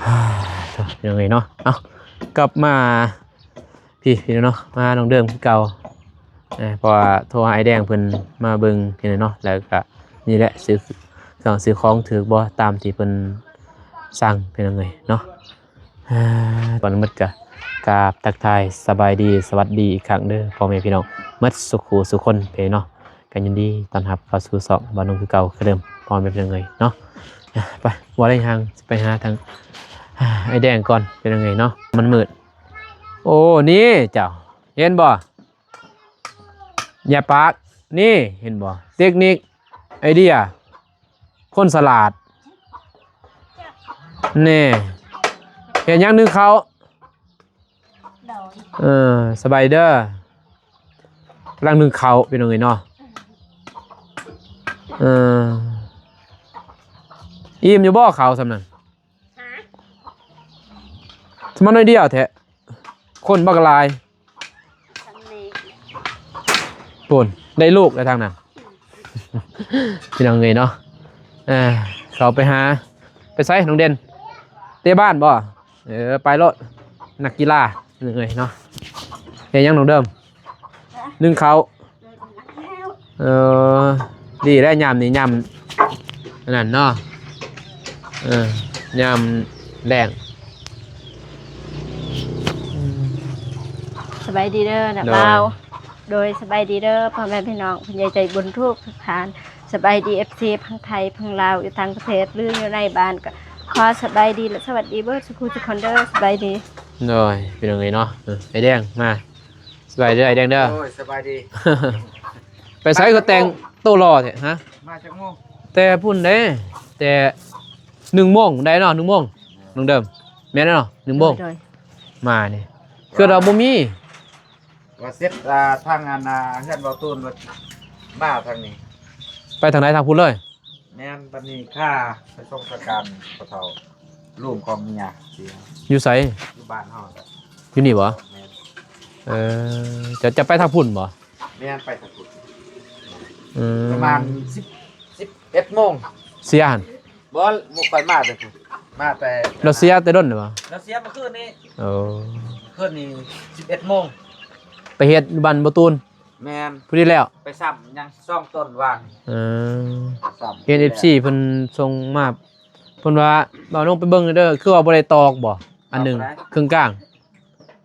ພີ່ນ້ອງເອີຍເນາະ ເອົ້າ ກັບມາ ພີ່ ພີ່ນ້ອງເນາະ ມານ້ອງເດີມຄືເກົ່າ ເພາະວ່າໂທຫາອ້າຍແດງເພິ່ນມາເບິ່ງພີ່ນ້ອງເນາະ ແລ້ວກະນີ້ແຫຼະ ຊື້ເຄື່ອງຊື້ຂອງຖືກບໍ່ຕາມທີ່ເພິ່ນສັ່ງ ພີ່ນ້ອງເອີຍເນາະ. ກ່ອນອື່ນໝົດກະກາບທັກທາຍສະບາຍດີສະຫວັດດີອີກຄັ້ງເດີພໍ່ແມ່ພີ່ນ້ອງໝົດສູ່ຄູ່ສູ່ຄົນເດີເນາະ. ກໍຍິນດີຕ້ອນຮັບເຂົ້າສູ່ຊ່ອງບ່າວໜຸ່ມຄືເກົ່າຄືເດີມ ພໍ່ແມ່ພີ່ນ້ອງເອີຍເນາະ. ໄປ ບໍ່ໄດ້ຫຍັງ ຊິໄປຫາທາງອ້າຍແດງກ່ອນ ພີ່ນ້ອງເອີຍເນາະ ມັນມືດ. ໂອ້ ນີ້ເຈົ້າ ເຫັນບໍ່? ຢ່າປາກ ນີ້ ເຫັນບໍ່? ເຕັກນິກ ໄອເດຍ ຄົນສະຫຼາດ ແນ່ ເຮັດຫຍັງ? ໜຶ້ງເຂົ້າ. ໂດຍ ເອີ ສະບາຍດີເດີ ກຳລັງໜຶ້ງເຂົ້າ ພີ່ນ້ອງເອີຍເນາະ. ເອີ ອີ່ມຢູ່ບໍ່ເຂົ້າສ່ຳນັ້ນ? ຮະ? ສະມາໜ້ອຍດຽວແທ້ ຄົນບັກຫຼາຍ. ສ່ຳນີ້ ພຸ້ນ ໄດ້ລູກແລ້ວທາງນັ້ນ ພີ່ນ້ອງເອີຍເນາະ. ເອີ ເຂົ້າໄປຫາ ໄປໃສນ້ອງເດັ່ນ? ເຕະບານບໍ່? ເອີ ໄປໂລດ ນັກກິລາເອີຍເນາະ. ເຮັດຫຍັງນ້ອງເດີມ? ໜຶ້ງເຂົ້າ. ເອີ ດີແລ້ວຍາມນີ້ ຍາມອັນນັ້ນເນາະ ເອີ ຍາມແລງ. ສະບາຍດີເດີນະ ໂດຍ ບ່າວ. ໂດຍ ສະບາຍດີເດີພໍ່ແມ່ພີ່ນ້ອງ ຜູ້ໃຫຍ່ໃຈບຸນທຸກໆທ່ານ. ສະບາຍດີ ເອັຟຊີ ທັງໄທ ທັງລາວ ຢູ່ຕ່າງປະເທດ ຫຼື ຢູ່ໃນບ້ານ ກໍຂໍສະບາຍດີ ແລະ ສະຫວັດດີເບິດສູ່ຄູ່ສູ່ຄົນເດີ. ສະບາຍດີ. ໂດຍ ພີ່ນ້ອງເອີຍເນາະ ເອີ ໄອ້ແດງມາ ສະບາຍດີອ້າຍແດງເດີ. ໂອ້ຍ ສະບາຍດີ. ໄປໃສຄືແຕ່ງໂຕຫຼໍ່ແທ້? ຮະ? ມາຈັກໂມງ? ແຕ່ພຸ້ນເດ້ ແຕ່ໜຶ່ງໂມງໄດ້ເນາະ ໜຶ່ງໂມງ ນ້ອງເດີມ ແມ່ນເນາະ ໜຶ່ງໂມງ. ໂດຍ ໂດຍ ມານີ້ ຄືວ່າບໍ່ມີ ວ່າເສັດ ອ່າ ທາງອັນ ອ່າ ເຮືອນເບົາຕູນ ວ່າມາທາງນີ້. ໄປທາງໃດ? ທາງພຸ້ນເລີຍ? ແມ່ນ ບັດນີ້ຂ້າໄປສົ່ງສະການພໍ່ເຖົ້າ ລູກຂອງເມຍເສຍ. ຢູ່ໃສ? ຢູ່ບ້ານເຮົາ. ຢູ່ນີ້ບໍ່? ແມ່ນ. ເອີ ຈະ ຈະໄປທາງພຸ້ນບໍ່? ແມ່ນ ໄປທາງພຸ້ນ. ເອີ ປະມານສິບ ສິບເອັດໂມງ. ເສຍຫັ້ນ? ບໍ່ ໝູ່ຂ້ອຍມາແຕ່ພຸ້ນ ມາແຕ່ ລາວເສຍແຕ່ດົນແລ້ວບໍ່? ລາວເສຍມື້ຄືນນີ້. ໂອ້ ມື້ຄືນນີ້ສິບເອັດໂມງ ໄປເຮັດຢູ່ບ້ານບໍ່ຕູນ. ແມ່ນ ຜູ້ນີ້ແລ້ວ ໄປຊ້ຳຍັງສອງຕົ້ນວາງ. ເອີ ຊ້ຳ ເຫັນເອັຟຊີເພິ່ນສົ່ງມາ ເພິ່ນວ່າ ບ່າວນົງໄປເບິ່ງເດີ ຄືວ່າບໍ່ໄດ້ຕອກບໍ່ ອັນໜຶ່ງ ຕອກບໍ່ໄດ້ ເຄິ່ງກາງ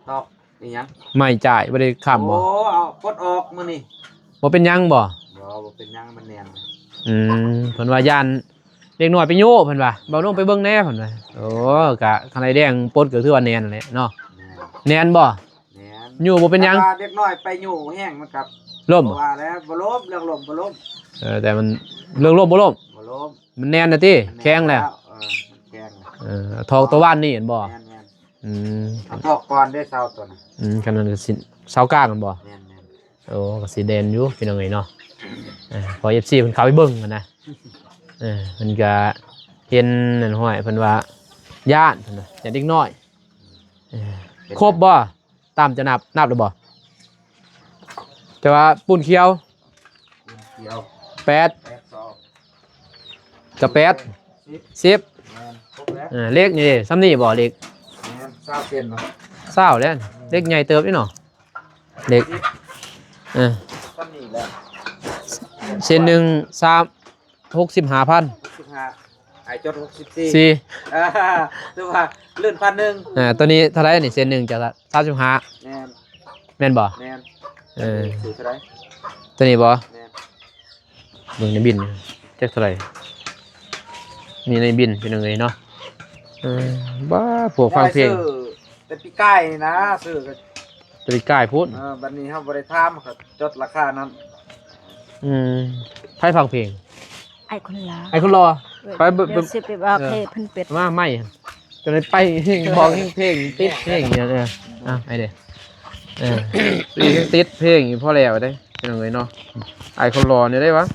ຕອກອີຫຍັງ? ໄມ້ຈ່າຍ ບໍ່ໄດ້ຄ້ຳບໍ່? ໂອ້ ເອົາປົດອອກມື້ນີ້. ບໍ່ເປັນຫຍັງບໍ່? ບໍ່ ບໍ່ເປັນຫຍັງ ມັນແໜ້ນ. ອືມ ເພິ່ນວ່າຢ້ານເດັກນ້ອຍໄປໂຍ ເພິ່ນວ່າ ບ່າວນົງໄປເບິ່ງແດ່ ເພິ່ນວ່າ. ໂອ້ ກະຄັນໄອ້ແດງປົດກໍຄືວ່າແໜ້ນແຫຼະເນາະ. ແໜ້ນ ແໜ້ນບໍ່? ແມ່ນ ໂຍບໍ່ເປັນຫຍັງ ແຕ່ວ່າເດັກນ້ອຍໄປໂຍແຮງມັນກໍລົ້ມ ບໍ່ວ່າແລ້ວ ບໍ່ລົ້ມ ເລື່ອງລົ້ມບໍ່ລົ້ມ. ເອີ ແຕ່ມັນເລື່ອງລົ້ມບໍ່ລົ້ມ ບໍ່ລົ້ມ ມັນແໜ້ນນະຕິ ມັນແໜ້ນ ແຂງແລ້ວ ແລ້ວ ເອີ ມັນແຂງແລ້ວ. ເອີ ຖອກຕະວັນນີ້ເຫັນບໍ່? ແມ່ນໆ. ອືມ ເອົາຖອກກ່ອນເດ້ ເສົາຕົວນັ້ນ. ອືມ ຄັນນັ້ນກໍຊິເສົາກາງແມ່ນບໍ່? ແມ່ນໆ. ໂອ້ ກໍຊິແໜ້ນຢູ່ພີ່ນ້ອງເອີຍເນາະ. ເອີ ເພາະເອັຟຊີເພິ່ນເຂົ້າໄປເບິ່ງຫັ້ນນະ ເອີ ເພິ່ນກໍເຫັນນັ້ນຫ້ວຍ ເພິ່ນວ່າຢ້ານ ເພິ່ນວ່າ ຢ້ານເດັກນ້ອຍ. ເອີ ເປັນ ຄົບບໍ່? ຕາມຈະນັບ ນັບແລ້ວບໍ່? ແຕ່ວ່າປູນຂຽວ ປູນຂຽວ ແປດ ແປດຊອກ ກະແປດ ສິບ ສິບ ແມ່ນ ຄົບແລ້ວ. ເອີ ເຫຼັກນີ້ເດ້ ສ່ຳນີ້ບໍ່ເຫຼັກ? ແມ່ນ ຊາວເຊັນເນາະ ຊາວແລ້ວ ເຫຼັກໃຫຍ່ເຕີບນີ້ເນາະ ເຫຼັກ ສິບ ເອີ ສ່ຳນີ້ແຫຼະ ເຊັນໜຶ່ງ ສາມ ຫົກສິບຫ້າພັນ ຫົກສິບຫ້າ ອ້າຍຈົດຫົກສິບສີ່ ສີ່ ອ່າ ຖືວ່າລື່ນພັນໜຶ່ງ. ອ່າ ຕົວນີ້ເທົ່າໃດນີ້? ເຊັນໜຶ່ງຈະສາມສິບຫ້າ ແມ່ນ ແມ່ນບໍ່? ແມ່ນ. ເອີ ຊື້ເທົ່າໃດ? ຕົວນີ້ບໍ່? ແມ່ນ. ເບິ່ງໃນບິນຈັກເທົ່າໃດ ມີໃນບິນພີ່ນ້ອງເອີຍເນາະ. ເອີ ບ້າ ພວກຟັງເພງ ໄດ້ຊື້ແຕ່ປີກາຍນີ້ນະ ຊື້ກໍ ແຕ່ປີກາຍພຸ້ນ. ເອີ ບັດນີ້ເຮົາບໍ່ໄດ້ຖາມ ເຂົາຈົດລາຄານຳ. ອືມ ໃຜຟັງເພງ? ອ້າຍຄົນຫຼໍ່ ອ້າຍຄົນຫຼໍ່. ໄປເບິ່ງ ດຽວຊິໄປບອກ ເອີ ໃຫ້ເພິ່ນເປີດ ມາໃໝ່ ຈະໄດ້ໄປ ບອກເພງ ຕິດເພງ ເອີ ເອົາ ໄປເດ້ ເອີ ຕິດເພງ ພໍແລ້ວເດ້ ພີ່ນ້ອງເອີຍເນາະ. ອ້າຍຄົນຫຼໍ່ນີ້ໄດ້ວະ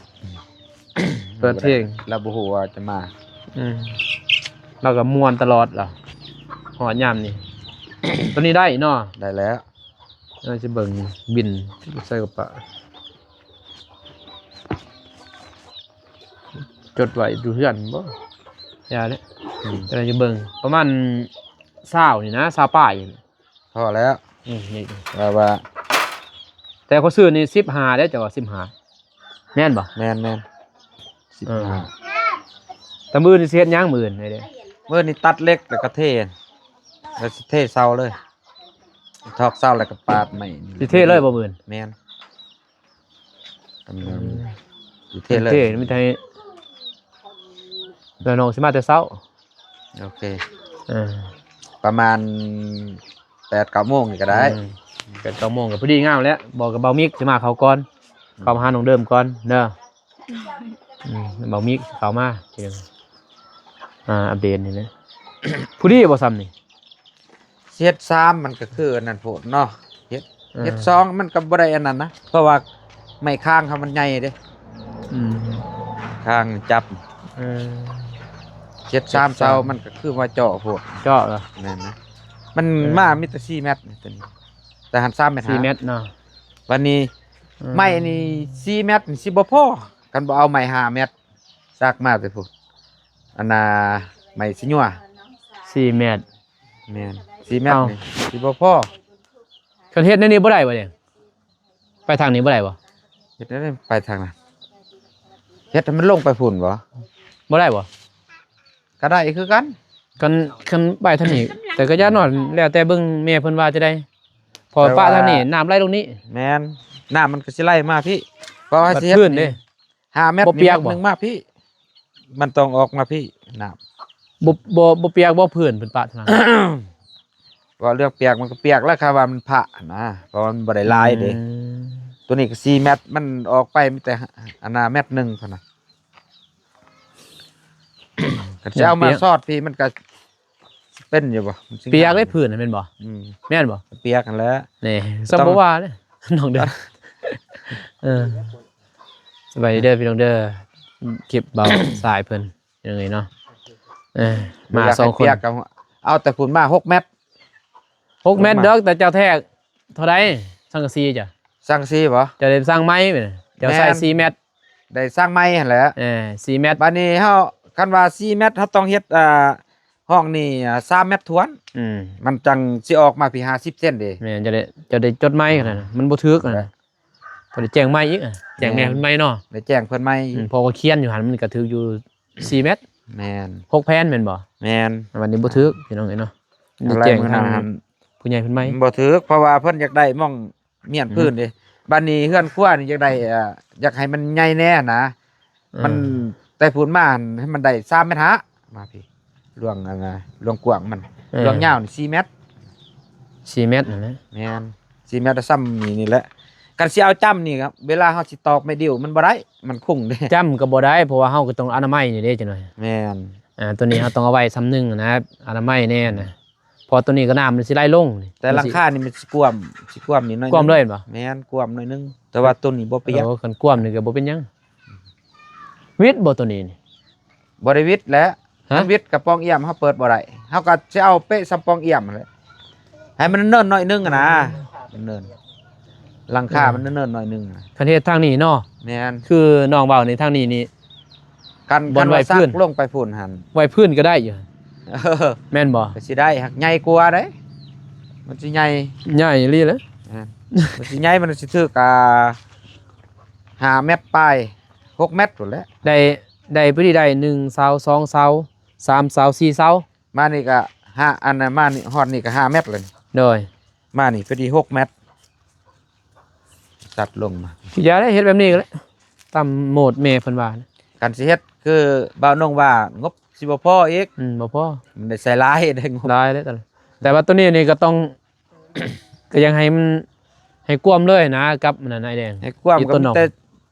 ເປີດເພງ ລາວບໍ່ຮູ້ວ່າຈະມາ. ອືມ ລາວກໍມ່ວນຕະຫຼອດລະ ຮອດຍາມນີ້. ຕົວນີ້ໄດ້ເນາະ ໄດ້ແລ້ວ. ເຮົາຊິເບິ່ງບິນໃສ່ກະເປົາ ຈົດໄວ້ຢູ່ເຮືອນບໍ່? ຢ່າເດ້ ອືມ ກະໄດ້ຢູ່ເບິ່ງປະມານຊາວນີ້ນະ ຊາວປາຍນີ້ ພໍແລ້ວ ອືມ ນີ້ ແບບວ່າ ແຕ່ເຂົາຊື້ນີ້ສິບຫ້າເດ້ ເຈົ້າວ່າສິບຫ້າ ແມ່ນບໍ່? ແມ່ນໆ ສິບຫ້າ ເອີ ແຕ່ມື້ອື່ນຊິເຮັດຫຍັງ? ມື້ອື່ນນີ້ເດ້ ມື້ນີ້ຕັດເຫຼັກ ແລ້ວກໍເທ ແລ້ວຊິເທເສົາເລີຍ ຖອກເສົາ ແລ້ວກໍປາດໄມ້ ຊິເທເລີຍບໍ່ມື້ອື່ນ? ແມ່ນ ອືມ ຊິເທເລີຍ ເທ ມີແຕ່ໃຫ້ ແລ້ວນ້ອງຊິມາແຕ່ເຊົ້າ ໂອເຄ ເອີ ປະມານແປດເກົ້າໂມງນີ້ກໍໄດ້ ອືມ ແປດເກົ້າໂມງກໍພໍດີງາມແລ້ວ ບອກກັບບ່າວມິກຊິມາເຂົ້າກ່ອນ ອືມ ເຂົ້າມາຫານ້ອງເດີມກ່ອນເດີ ອືມ ບ່າວມິກເຂົ້າມາ ອ່າ ອັບເດດນີ້ແຫຼະ ພໍດີບໍ່ຊ່ຳນີ້? ຊິເຮັດສາມມັນກໍຄືອັນນັ້ນໂພດເນາະ ເຮັດ ເອີ ເຮັດສອງມັນກໍບໍ່ໄດ້ອັນນັ້ນນະ ເພາະວ່າໄມ້ຄາງເຮົາມັນໃຫຍ່ເດ້ ອືມ ຄາງຈັບ ເອີ ເຮັດສາມເສົາມັນກໍຄືວ່າເຈາະໂພດ ເຈາະເອີ ແມ່ນນະ ມັນ ເອີ ມາມີແຕ່ສີ່ແມັດນີ້ ຕົວນີ້ ແຕ່ຫັ້ນສາມແມັດຫ້າ ສີ່ແມັດເນາະ ບາດນີ້ ເອີ ໄມ້ນີ້ສີ່ແມັດນີ້ຊິບໍ່ພໍ ຄັນບໍ່ເອົາໄມ້ຫ້າແມັດ ຊາກມາແຕ່ພຸ້ນ ອັນນ່າ ໄມ້ຊິຍົວ ສີ່ແມັດ ແມ່ນ ສີ່ແມັດນີ້ຊິບໍ່ພໍ ຄັນເຮັດແນວນີ້ບໍ່ໄດ້ບໍ່ນີ້? ໄປທາງນີ້ບໍ່ໄດ້ບໍ່? ເຮັດແນວໃດໄປທາງນັ້ນ? ເຮັດໃຫ້ມັນລົງໄປພຸ້ນບໍ່? ບໍ່ໄດ້ບໍ່? ກໍໄດ້ຄືກັນ ຄັນ ຄັນໄປທາງນີ້ ແຕ່ກໍຢ່ານອນ ແລ້ວແຕ່ເບິ່ງແມ່ເພິ່ນວ່າຈະໄດ້ ເພາະວ່າປະທາງນີ້ ແຕ່ວ່ານ້ຳໄຫຼລົງນີ້ ແມ່ນ ນ້ຳມັນກໍຊິໄຫຼມາພີ້ ເພາະວ່າຊິເຮັດ ບັດພື້ນເດ້ ຫ້າແມັດ ບໍ່ປຽກບໍ່? ນີ້ແມັດໜຶ່ງມາພີ້ ມັນຕ້ອງອອກມາພີ້ ນ້ຳ ບໍ່ ບໍ່ ບໍ່ປຽກບໍ່ພື້ນ ເພິ່ນປະທາງນັ້ນ? ເວົ້າເລື່ອງປຽກມັນກໍປຽກແລ້ວ ຄັນວ່າມັນພະນະ ເພາະວ່າມັນບໍ່ໄດ້ຫຼາຍເດ້ ອືມ ຕົວນີ້ກໍສີ່ແມັດ ມັນອອກໄປມີແຕ່ ອັນນ່າ ແມັດໜຶ່ງເທົ່ານັ້ນ ຄັນຊິເອົາມາ ມັນປຽກ ຊອດພີ້ ມັນກໍ ເປັນຢູ່ບໍ່? ມັນຊິ ປຽກເດ້ ງາມຢູ່ ພື້ນຫັ້ນແມ່ນບໍ່? ອືມ ແມ່ນບໍ່? ປຽກຫັ້ນແຫຼະ ນີ້ ຕ້ອງ ສ່ຳບໍ່ວ່າເດ້ ນ້ອງເດີ ເອີ ສະບາຍດີເດີພີ່ນ້ອງເດີ ຄລິບເບົາຊາຍເພິ່ນ ພີ່ນ້ອງເອີຍເນາະ ເອີ ມາສອງຄົນ ປຽກກໍເອົາແຕ່ພຸ້ນມາຫົກແມັດ ຫົກແມັດດອກ ແຕ່ເຈົ້າແທກເທົ່າໃດ? ສັງກະສີຈ້ະ ສັງກະສີບໍ່? ເຈົ້າໄດ້ສັງໄມ້ ເຈົ້າໃສ່ ແມ່ນ ສີ່ແມັດ ໄດ້ສັງໄມ້ຫັ້ນແຫຼະ ເອີ ສີ່ແມັດ ບາດນີ້ເຮົາ ຄັນວ່າສີ່ແມັດ ເຮົາຕ້ອງເຮັດ ອ່າ ຫ້ອງນີ້ ອ່າ ສາມແມັດຖ້ວນ ອືມ ມັນຈັ່ງຊິອອກມາພີ້ຫ້າສິບເຊັນເດ້ ແມ່ນ ເຈົ້າໄດ້ ເຈົ້າໄດ້ຈົດໄມ້ຂະໜາດນັ້ນ ມັນບໍ່ຖືກຫັ້ນນະ ເອີ ເພິ່ນໄດ້ແຈ້ງໃໝ່ອີກ ແຈ້ງແມ່ເພິ່ນໃໝ່ເນາະ ແມ່ນ ໄດ້ແຈ້ງເພິ່ນໃໝ່ ອືມ ເພາະວ່າຂຽນຢູ່ຫັ້ນ ມັນກໍຖືກຢູ່ສີ່ແມັດ ແມ່ນ ຫົກແຜ່ນແມ່ນບໍ່? ແມ່ນ ວັນນີ້ບໍ່ຖືກ ພີ່ນ້ອງເອີຍເນາະ ໄດ້ແຈ້ງທາງຜູ້ໃຫຍ່ເພິ່ນໃໝ່ ມັນບໍ່ຖືກ ເພາະວ່າເພິ່ນຢາກໄດ້ໝ່ອງ ມ້ຽນ ອືມ ພື້ນເດ້ ບາດນີ້ເຮືອນຄົວນີ້ຢາກໄດ້ ອ່າ ຢາກໃຫ້ມັນໃຫຍ່ແດ່ນະ ເອີ ມັນແຕ່ພຸ້ນມາໃຫ້ມັນໄດ້ສາມແມັດຫ້າ ມາພີ້ ລວງ ອັນນ່າ ລວງກວ້າງມັນ ເອີ ລວງຍາວນີ້ສີ່ແມັດ ສີ່ແມັດຫັ້ນແຫຼະ ແມ່ນ ສີ່ແມັດ ສ່ຳນີ້ ນີ້ແຫຼະ ຄັນຊິເອົາຈ້ຳນີ້ ເວລາເຮົາຊິຕອກໄມ້ດິ້ວມັນບໍ່ໄດ້ ມັນຄຸ້ງເດ້ ຈ້ຳກໍບໍ່ໄດ້ ເພາະວ່າເຮົາກໍຕ້ອງອະນາໄມນີ້ເດ້ ຈັກໜ້ອຍ ແມ່ນ ອ່າ ຕົວນີ້ເຮົາຕ້ອງເອົາໄວ້ສ່ຳໜຶ່ງນະ ອະນາໄມແດ່ນະ ເພາະຕົວນີ້ກໍນ້ຳມັນຊິໄຫຼລົງ ແຕ່ຫຼັງຄານີ້ມັນຊິກວມ ຊິກວມນິດໜ້ອຍ ກວມເລີຍແມ່ນບໍ່? ແມ່ນ ກວມໜ້ອຍໜຶ່ງ ແຕ່ວ່າຕົວນີ້ບໍ່ປຽກ ໂອ້ ຄັນກວມນີ້ກໍບໍ່ເປັນຫຍັງ ວິດບໍ່ຕົວນີ້ນີ້? ບໍ່ໄດ້ວິດແຫຼະ ຮະ? ຄັນວິດກະປ່ອງອ່ຽມເຮົາເປີດບໍ່ໄດ້ ເຮົາກໍຊິເອົາເປະສ່ຳປ່ອງອ່ຽມຫັ້ນແຫຼະ ໃຫ້ມັນເນີນໜ້ອຍໜຶ່ງຫັ້ນນະ ເນີນ ຫຼັງຄາມັນເນີນໜ້ອຍໜຶ່ງ ຄັນເຮັດທາງນີ້ເນາະ ແມ່ນ ຄືນ້ອງເວົ້ານີ້ ທາງນີ້ນີ້ ຄັນ ຄັນວ່າສັກລົງໄປພຸ້ນຫັ້ນ ໄວ້ພື້ນກໍໄດ້ຢູ່ ເອີ ແມ່ນບໍ່? ກໍຊິໄດ້ ຫາກໃຫຍ່ກວ່າເດ້ ມັນຊິໃຫຍ່ ໃຫຍ່ອີ່ຫຼີແຫຼະ ແມ່ນ ມັນຊິໃຫຍ່ ມັນຊິຖືກ ອ່າ ຫ້າແມັດປາຍ ຫົກແມັດພຸ້ນແຫຼະ ໄດ້ ໄດ້ພໍດີ ໄດ້ໜຶ່ງເສົາ ສອງເສົາ ສາມເສົາ ສີ່ເສົາ ມານີ້ກໍຫ້າ ອັນນັ້ນ ມານີ້ ຮອດນີ້ກໍຫ້າແມັດແລ້ວ ໂດຍ ມານີ້ພໍດີຫົກແມັດ ຕັດລົງມາ ຢ່າໄດ້ເຮັດແບບນີ້ກໍໄດ້ ຕາມໂໝດແມ່ເພິ່ນວ່າ ຄັນຊິເຮັດຄືບ່າວນົງວ່າ ງົບຊິບໍ່ພໍອີກ ອືມ ບໍ່ພໍ ມັນໄດ້ໃຊ້ຫຼາຍ ໄດ້ງົບຫຼາຍເດ້ ແຕ່ວ່າຕົວນີ້ນີ້ກໍຕ້ອງ ກໍຍັງໃຫ້ມັນ ໃຫ້ກວມເລີຍນະ ກັບອັນນັ້ນ ອ້າຍແດງ ໃຫ້ກວມ ຢູ່ຕົ້ນໜອງ ກໍມີແຕ່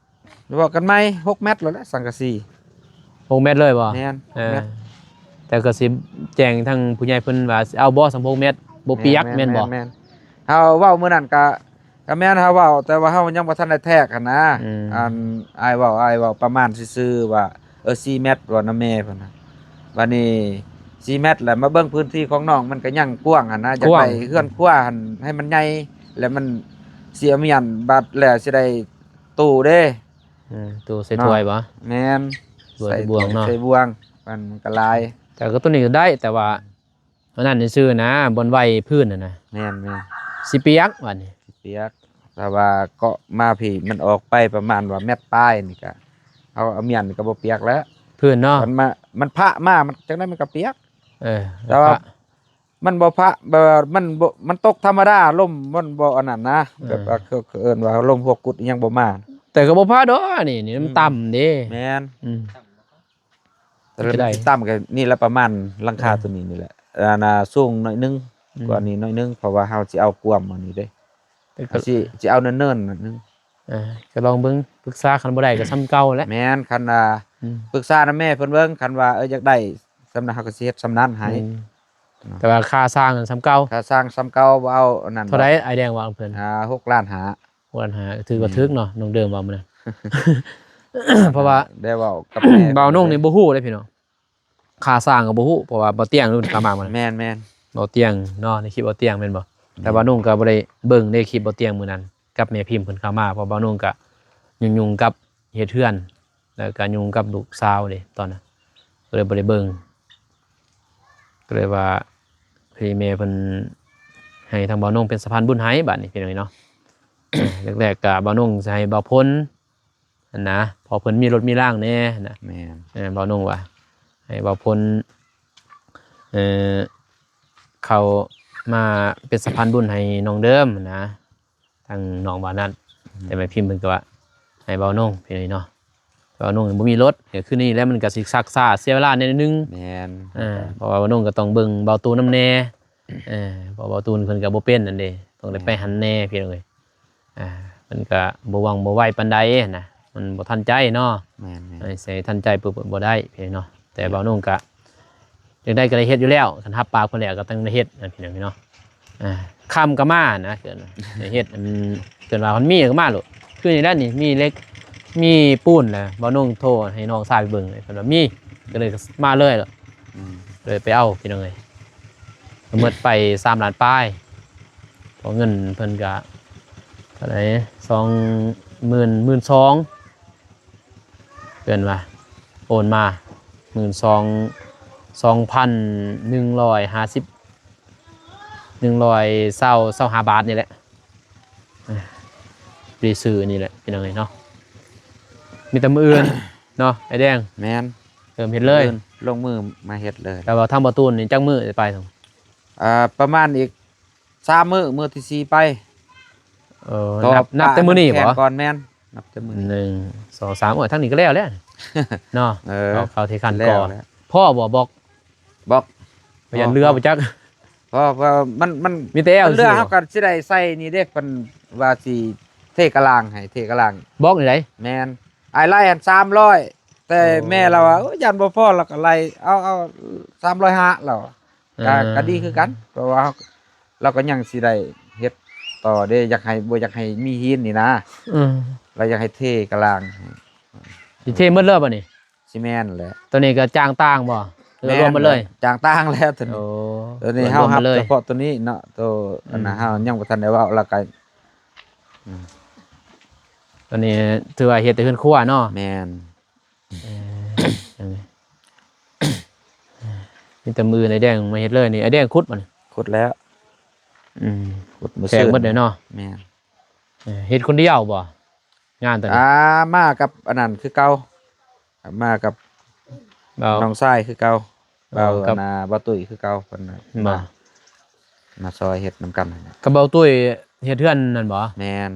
ເວົ້າກັນໃໝ່ ຫົກແມັດໂລດແຫຼະ ສັງກະສີ ຫົກແມັດເລີຍບໍ່? ແມ່ນ ຫົກແມັດ ເອີ ແຕ່ກໍຊິແຈ້ງທາງຜູ້ໃຫຍ່ເພິ່ນວ່າ ຊິເອົາບໍ່ ສ່ຳຫົກແມັດ ບໍ່ປຽກ ແມ່ນ ແມ່ນບໍ່? ແມ່ນ ແມ່ນ ເຮົາເວົ້າມື້ນັ້ນກະ ກະແມ່ນເຮົາເວົ້າ ແຕ່ວ່າເຮົາຍັງບໍ່ທັນໄດ້ແທກຫັ້ນນະ ອືມ ອັນອ້າຍເວົ້າ ອ້າຍເວົ້າປະມານຊື່ໆວ່າ ເອີ ສີ່ແມັດ ເວົ້ານຳແມ່ເພິ່ນນະ ບາດນີ້ສີ່ແມັດ ແລ້ວມາເບິ່ງພື້ນທີ່ຂອງນ້ອງ ມັນກະຍັງກວ້າງຫັ້ນນະ ຢາກໄດ້ເຮືອນຄົວຫັ້ນໃຫ້ມັນໃຫຍ່ ແລ້ວມັນຊິເອົາມ້ຽນບາດ ແລ້ວຊິໄດ້ ຕູ້ເດ້ ອືມ ຕູ້ໃສ່ຖ້ວຍບໍ່? ແມ່ນ ຖ້ວຍ ໃສ່ບ່ວງເນາະ ໃສ່ບ່ວງ ມັນ ມັນກໍຫຼາຍ ແຕ່ກໍຕົວນີ້ກໍໄດ້ ແຕ່ວ່າອັນນັ້ນຊື່ໆນະ ບ່ອນໄຫວ້ພື້ນຫັ້ນນະ ແມ່ນໆ ຊິປຽກບາດນີ້ ຊິປຽກ. ແຕ່ວ່າເກາະມາພີ້ ມັນອອກໄປປະມານວ່າແມັດປາຍນີ້ກະ ເຮົາເອົາມ້ຽນນີ້ກໍບໍ່ປຽກແລ້ວ ພື້ນເນາະ ມັນມາ ມັນພະມາ ມັນຈັ່ງໃດມັນກໍປຽກ. ເອີ ແຕ່ວ່າ ມັນບໍ່ພະ ແບບວ່າມັນບໍ່ ມັນຕົກທຳມະດາ ລົມມັນບໍ່ອັນນັ້ນນະ ເອີ ແບບວ່າ ເຂົາ ເຂົາເອີ້ນວ່າລົມຫົວກຸດອີ່ຫຍັງບໍ່ມາ ແຕ່ກໍບໍ່ພະດອກ ອັນນີ້ ນີ້ມັນ ອືມ ຕ່ຳເດ້ ແມ່ນ ອືມ ແຕ່ ມັນຊິຕ່ຳກໍນີ້ແຫຼະ ປະມານຫຼັງຄາ ອືມ ຕົວນີ້ນີ້ແຫຼະ ອັນນ່າ ສູງໜ້ອຍໜຶ່ງ ອືມ ກວ່ານີ້ໜ້ອຍໜຶ່ງ ເພາະວ່າເຮົາຊິເອົາກວມອັນນີ້ເດ້ ແຕ່ກໍ ເຮົາຊິ ຊິເອົາເນີນໆໜ້ອຍໜຶ່ງ. ເອີ ກໍລອງເບິ່ງ ປຶກສາ ຄັນບໍ່ໄດ້ກໍສ່ຳເກົ່າແຫຼະ ແມ່ນ ຄັນວ່າ ອືມ ປຶກສານຳແມ່ເພິ່ນເບິ່ງ ຄັນວ່າ ເອີ ຢາກໄດ້ສ່ຳນັ້ນ ເຮົາກໍຊິເຮັດສ່ຳນັ້ນໃຫ້ ອືມ ເນາະ ແຕ່ວ່າຄ່າສ້າງນະສ່ຳເກົ່າ ຄ່າສ້າງສ່ຳເກົ່າ ບໍ່ເອົາອັນນັ້ນ ເທົ່າໃດ ດອກ ອ້າຍແດງວ່າເພິ່ນ ອ່າ ຫົກລ້ານຫ້າ ຫົກລ້ານຫ້າ ຖືວ່າ ອືມ ຖືກເນາະ ນ້ອງເດີມເວົ້າມື້ນັ້ນ ເພາະວ່າ ໄດ້ເວົ້າກັບແມ່ ບ່າວນົງນີ້ບໍ່ຮູ້ເດ້ພີ່ນ້ອງ ຄ່າສ້າງກໍບໍ່ຮູ້ ເພາະວ່າບ່າວຕຽງເພິ່ນເຂົ້າມາມື້ນັ້ນ ແມ່ນໆ ບ່າວຕຽງເນາະ ໃນຄລິບບ່າວຕຽງແມ່ນບໍ່? ອືມ ແຕ່ບ່າວນົງກໍບໍ່ໄດ້ເບິ່ງໃນຄລິບບ່າວຕຽງມື້ນັ້ນ ກັບແມ່ພິມເພິ່ນເຂົ້າມາ ເພາະບ່າວນົງກະຫຍຸ້ງໆກັບເຮັດເຮືອນ ແລ້ວກະຫຍຸ້ງກັບລູກສາວເດ້ຕອນນັ້ນ ກໍເລີຍບໍ່ໄດ້ເບິ່ງ ກໍເລີຍວ່າ ພໍດີແມ່ເພິ່ນໃຫ້ທາງບ່າວນົງເປັນສະພານບຸນໃຫ້ບາດນີ້ ພີ່ນ້ອງເນາະ. ແລກໆກະບ່າວນົງຊິໃຫ້ບ່າວພົນຫັ້ນນະ ເພາະເພິ່ນມີລົດມີລາງແດ່ນະ ແມ່ນ ເອີ ບ່າວນົງວ່າໃຫ້ບ່າວພົນ ເອີ ເຂົ້າມາເປັນສະພານບຸນໃຫ້ນ້ອງເດີມຫັ້ນນະ ທາງນ້ອງວ່ານັ້ນ ອືມ ແຕ່ແມ່ພິມເພິ່ນກໍວ່າໃຫ້ບ່າວນົງ ພີ່ນ້ອງເນາະ ບ່າວນົງບໍ່ມີລົດ ກໍຄືນີ້ແຫຼະ ມັນກໍຊິຊັກຊ້າເສຍເວລາແດ່ໜ້ອຍໜຶ່ງ ແມ່ນ ເອີ ເພາະວ່າບ່າວນົງກໍຕ້ອງເບິ່ງບ່າວຕູນນຳແດ່ ເອີ ເພາະບ່າວຕູນເພິ່ນກໍບໍ່ເປັນນັ້ນເດ້ ຕ້ອງໄດ້ ແມ່ນ ໄປຫັ້ນແດ່ ພີ່ນ້ອງເອີຍ ອ່າ ມັນກະບໍ່ວ່ອງບໍ່ໄວປານໃດຫັ້ນນະ ມັນບໍ່ທັນໃຈເນາະ ແມ່ນໆ ໃຫ້ໃສ່ທັນໃຈປຶບບໍ່ໄດ້ພີ່ນ້ອງເນາະ ແຕ່ ແມ່ນ ບ່າວນົງກະຢາກໄດ້ກໍໄດ້ເຮັດຢູ່ແລ້ວ ຄັນຮັບປາກເພິ່ນແລ້ວກໍຕ້ອງໄດ້ເຮັດນະ ພີ່ນ້ອງເນາະ ອ່າ ຄຳກໍມານະ ເອີ້ນວ່າໄດ້ເຮັດ ອັນ ເອີ້ນວ່າມັນມີກໍມາໂລດ ຄືນີ້ແຫຼະນີ້ ມີເຫຼັກ ມີປູນແຫຼະ ບ່າວນົງໂທໃຫ້ນ້ອງຊາຍໄປເບິ່ງ ເພິ່ນວ່າມີ ກໍເລີຍມາເລີຍ ອືມ ເລີຍໄປເອົາ ພີ່ນ້ອງເອີຍ ກໍໝົດໄປສາມລ້ານປາຍ ເພາະເງິນເພິ່ນກະເທົ່າໃດ ສອງໝື່ນ ໝື່ນສອງ ເພິ່ນວ່າໂອນມາ ໝື່ນສອງ ສອງພັນໜຶ່ງຮ້ອຍຫ້າສິບ ໜຶ່ງຮ້ອຍຊາວ ຊາວຫ້າບາດນີ້ແຫຼະ ອ່າ ໄດ້ຊື້ນີ້ແຫຼະ ພີ່ນ້ອງເອີຍເນາະ ມີແຕ່ມື້ອື່ນເນາະ ອ້າຍແດງ ແມ່ນ ເລີ່ມເຮັດເລີຍ ມື້ອື່ນລົງມືມາເຮັດເລີຍ ແຕ່ວ່າທາງບ່າວຕູນນີ້ຈັກມື້ໄປ ອ່າ ປະມານອີກ ສາມມື້ ມື້ທີສີ່ໄປ ເອີ ນັບ ນັບແຕ່ມື້ນີ້ບໍ? ແຂ່ງກ່ອນ ແມ່ນ ນັບແຕ່ມື້ນີ້ ໜຶ່ງ ສອງ ສາມ ໂອ້ຍ ທາງນີ້ກໍແລ້ວແລ້ວເນາະ ເອີ ເຂົ້າ ເຂົ້າທີ່ຂັ້ນກໍພໍບໍ່ ບອກ ບອກ ບໍ່ ຢ້ານເຫຼືອບໍ່ຈັກ ເພາະ ເພາະມັນ ມັນມີແຕ່ແອວ ເຫຼືອເຮົາກໍຊິໄດ້ໃສ່ນີ້ເດ້ ເພິ່ນວ່າຊິເທກະລາງໃຫ້ ເທກະລາງ ບອກນີ້ໃດ ແມ່ນ ອ້າຍໄລ່ຫັ້ນສາມຮ້ອຍ ແຕ່ ໂອ້ ແມ່ລາວວ່າ ໂອ້ຍ ຢ້ານບໍ່ພໍ ລາວກໍໄລ່ ເອົາ ເອົາສາມຮ້ອຍຫ້າ ລາວ ກໍ ອ່າ ກໍດີຄືກັນ ເພາະວ່າເຮົາ ລາວກໍຍັງຊິໄດ້ເຮັດຕໍ່ເດ້ ຢາກໃຫ້ ບໍ່ຢາກໃຫ້ມີຫີນນີ້ນະ ອືມ ລາວຢາກໃຫ້ເທກະລາງ ຊິເທໝົດເລີຍບໍ່ນີ້? ຊິແມ່ນແຫຼະ ໂຕນີ້ກໍຈ້າງຕ່າງບໍ່ ຫຼືວ່າລວມໝົດເລີຍ? ແມ່ນແຫຼະ ຈ້າງຕ່າງແລ້ວໂຕນີ້ ໂອ້ ໂຕນີ້ເຮົາຮັບສະເພາະໂຕນີ້ເນາະ ໂຕ ອືມ ອັນນັ້ນເຮົາຍັງບໍ່ທັນໄດ້ເວົ້າ ລາວກໍ ອືມ ໂຕນີ້ຖືວ່າເຮັດແຕ່ເຮືອນຄົວເນາະ ແມ່ນ ເອີ ອັນນີ້ ມີແຕ່ມື້ອື່ນອ້າຍແດງມາເຮັດເລີຍນີ້ ອ້າຍແດງຂຸດບໍ່ນີ້? ຂຸດແລ້ວ ອືມ ຂຸດມື້ຊືນ ແຂກໝົດເລີຍເນາະ ແມ່ນ ເອີ ເຮັດຄົນດຽວບໍ່ ງານຕົວນີ້? ອ່າ ມາກັບອັນນັ້ນຄືເກົ່າ ມາກັບ ບ່າວ ນ້ອງຊາຍຄືເກົ່າ ເອີ ບ່າວ ກັບ ອັນນ່າ ບ່າວຕຸ້ຍຄືເກົ່າ ເພິ່ນນະ ມາ ມາຊ່ອຍເຮັດນຳກັນ ກັບບ່າວຕຸ້ຍເຮັດເຮືອນນັ້ນບໍ່? ແມ່ນ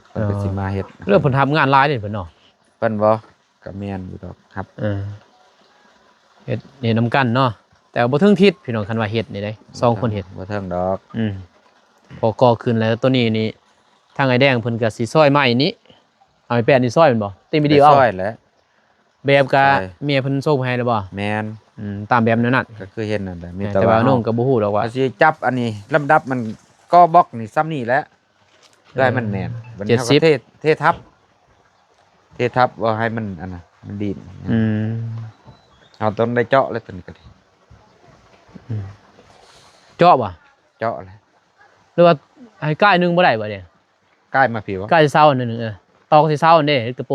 ເພິ່ນກໍຊິມາເຮັດ ເອີ ແລ້ວເພິ່ນຮັບງານຫຼາຍເດ້ເພິ່ນເນາະ ເພິ່ນບໍ່? ກໍແມ່ນຢູ່ດອກ ຮັບ ເອີ ເຮັດ ເຮັດນຳກັນເນາະ ແຕ່ວ່າບໍ່ເຖິງທິດພີ່ນ້ອງ ຄັນວ່າເຮັດນີ້ເດ້ ສອງຄົນເຮັດ ບໍ່ເຖິງດອກ ອືມ ພໍກໍ່ຂຶ້ນແລ້ວ ໂຕນີ້ນີ້ ທາງອ້າຍແດງເພິ່ນກໍຊິຊອຍໄມ້ນີ້ ເອົາໄມ້ແປ້ນນີ້ຊອຍແມ່ນບໍ່? ຕິດວິດີໂອ ຊອຍແຫຼະ ແບບກະ ຊອຍ ເມຍເພິ່ນສົ່ງໄປໃຫ້ແລ້ວບໍ່? ແມ່ນ ອືມ ຕາມແບບແນວນັ້ນ ກໍຄືເຫັນນັ້ນແຫຼະ ມີແຕ່ ແຕ່ວ່າ ວ່ານ້ອງກໍບໍ່ຮູ້ດອກວ່າ ເຮົາຊິຈັບອັນນີ້ ລຳດັບມັນ ກໍບລັອກນີ້ສ່ຳນີ້ແຫຼະ ເພື່ອໃຫ້ມັນແໜ້ນ ເອີ ບັດນີ້ເຮົາກໍເທ ເທທັບ ເທທັບບໍ່ໃຫ້ມັນອັນນັ້ນ ມັນດີດ ອືມ ເຮົາຕ້ອງໄດ້ເຈາະແລ້ວຕົວນີ້ກໍດີ ອືມ ເຈາະບໍ່? ເຈາະແຫຼະ ຫຼືວ່າໃຫ້ກ້າຍໜຶ່ງບໍ່ໄດ້ບໍ່ເດ? ກ້າຍມາພີ້ວະ? ກ້າຍເສົາໜຶ່ງ ເອີ ຕອກໃສ່ເສົາເດ້ ເຮັດກະໂປ